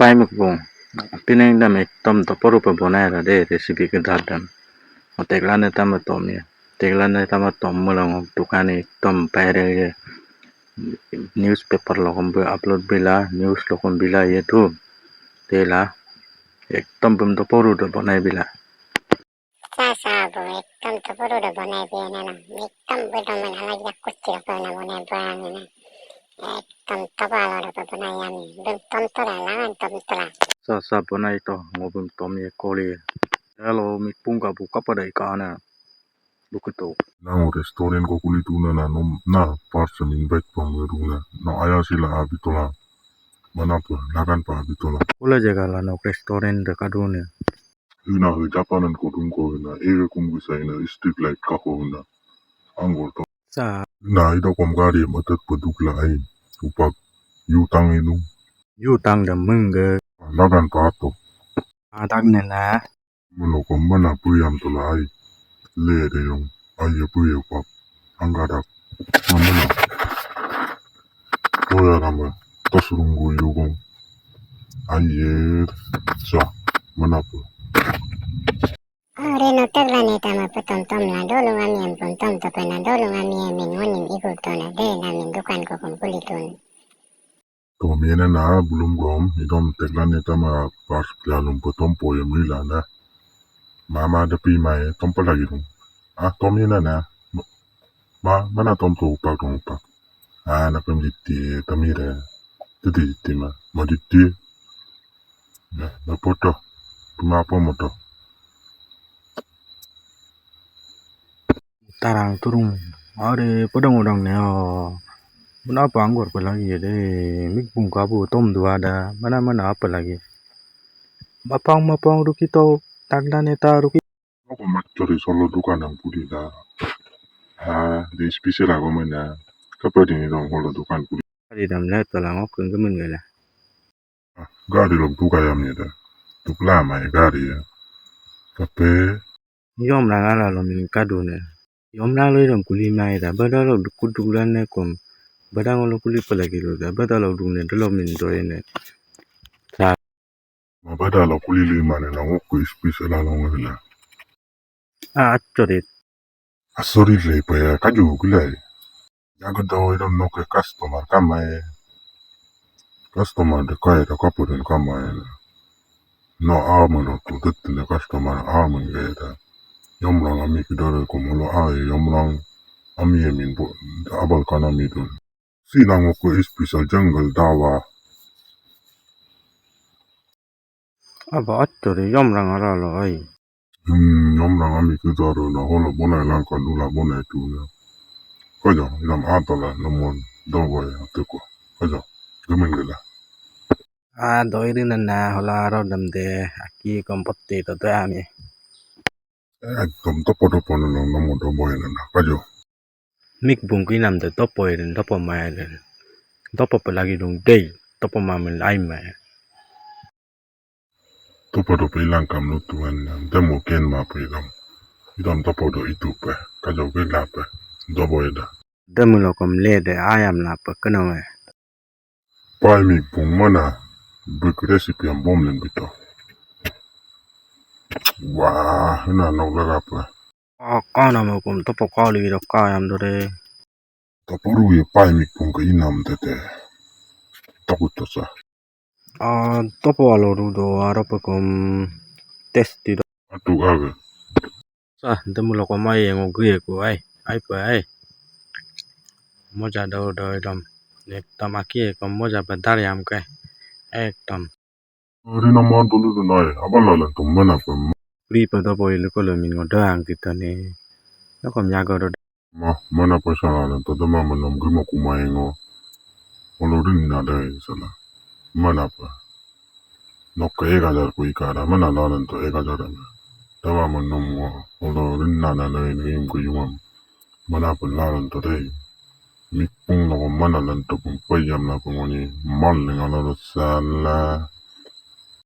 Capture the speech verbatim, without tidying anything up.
Ai mukbung. Pineng dam ekdom toporupe bonai ra de recipe ke dadam. O teklane tama tom ye. Teklane tama tom melong dukan ekdom viral ye. Newspaper lokom be upload bila, news lokom bila ye tu. Tela ekdom bem toporu de bonai bila. Sa sa bu ekdom toporu de bonai bila na. Ekdom bedom na lagi aku cil ko na bonai bila na. Ekdom topalo de bonai yami. Bem tom tola langan tom tola. Sa sa bonai to ngo bem tom ye koli. Hello mukbung ka bu kapada ikana. Bukuto. Nang restaurant ko kuli tuna na nom na person invite pang meruna. Na aya sila abitola. Mana pa lagan pa abitola. Kula jaga la no restaurant de kadune. Hina he Japanan ko dungko hina ere kum gisa hina street light kako hina. Anggol to. Sa. Hina ido kom gari matat peduk la ai. Upak yutang idung. Yutang de mengge. Lagan pato. Adak nena. Melo kom mana puyam tola ai. Le de yong. Ai ye puye pak. Anggadak. Mana. Toya nama. Tos runggu yugong. Ai ye. Sa. Mana pu. Ore no teklane tama petom tom la dolung ami em pun tom tope na dolung ami em min moning iku tona de na min dukan ko kum kuli tun. Tom yena na bulum gom idom teklane tama pas pialum petom po ye mila na. Mama de pi mai tom pelagi dung. Ah tom yena na. Ma mana tom to upak dung upak. Ah na pem diti tamire. Diti diti ma ma diti. Na na poto. Tuma po moto. Tarang turung. Are padang udang ne o. Mana apa anggur pelagi ya de. Mukbung kabu tom dua da. Mana mana apa lagi. Mapang mapang ruki to. Tagda neta ruki. Ako macori solo dukan ang pudi da. Ha de special ako mana. Kapa dini dong holo dukan pudi. Adi dam le tolang ok kenggemen gala. Gari lok duka yam ni da. Dukla mai gari ya. Kape. Yom rang ala lo min kadune. Yom rang lo idom kuli mai da. Bada lo duku dukulan ne kom. Bada ngolo kuli pelagi lo da. Bada lo dune delo min doye ne. Sa. Ma bada lo kuli lima ne na ngokku ispis ala lo ngela. Ah, achorit. Asorit le pa ya kaju gulai. Jaga dawa idom noke customer kamae. Customer de kaya da kapu den kamae. No amen otu dette ne customer amen gaya da. Yomrang ami kidare kumolo ae yomrang ami emin bo abal kana midun. Sina ngoko special jungle dawa. Aba atori yomrang aralo ai. Hmm, yomrang ami kidare na holo bonai langka dula bonai tuna. Kaja idam atola nomon dogo ya teko. Kaja gemen gela. Ah, doiri nana hola aro dam de aki kompotti to to ami. Ekdom topo topo nana nomo dobo nana kajo. Mukbung kinam de topo irin topo ma irin. Topo pelagi dung dei topo ma min ai ma. Topo topo ilang kam lutuan demo ken ma pe idam. Idam topo do itu pe kajo ke lape dobo ida. Demo lokom le de ayam lape kena we. Pai mukbung mana bik recipe am bom len bito. Wah, ina nok lagapa. Ah, kana mo kum topo kali do kayam do de. Topo ru ye pai mukbung ke inam tete. Takut tosa. Ah, topo alo ru do aro pe kum testi do. Atu aga. Sa, demu loko mai ngo gue ku ai. Ai pe ai. Moja do do idom. Ekdom aki ko moja pe dar yam ke. Ekdom. Ri nama dulu dunai. Abang lalan tum mana pe. Pri pe dobo ilu kolo min ngo doang kita ni. Loko myago do. Ma mana pe sana lalan to dema menom gima kumai ngo. Olo rin na dai sana. Mana pe. Nokke ek hajar ku ikada mana lalan to ek hajar na. Dema menom ngo. Olo rin na na dai ni im ku yumam. Mana pe lalan to dai. Mukbung loko mana lan to pun payam na pun ngoni mal ni ngalo sala.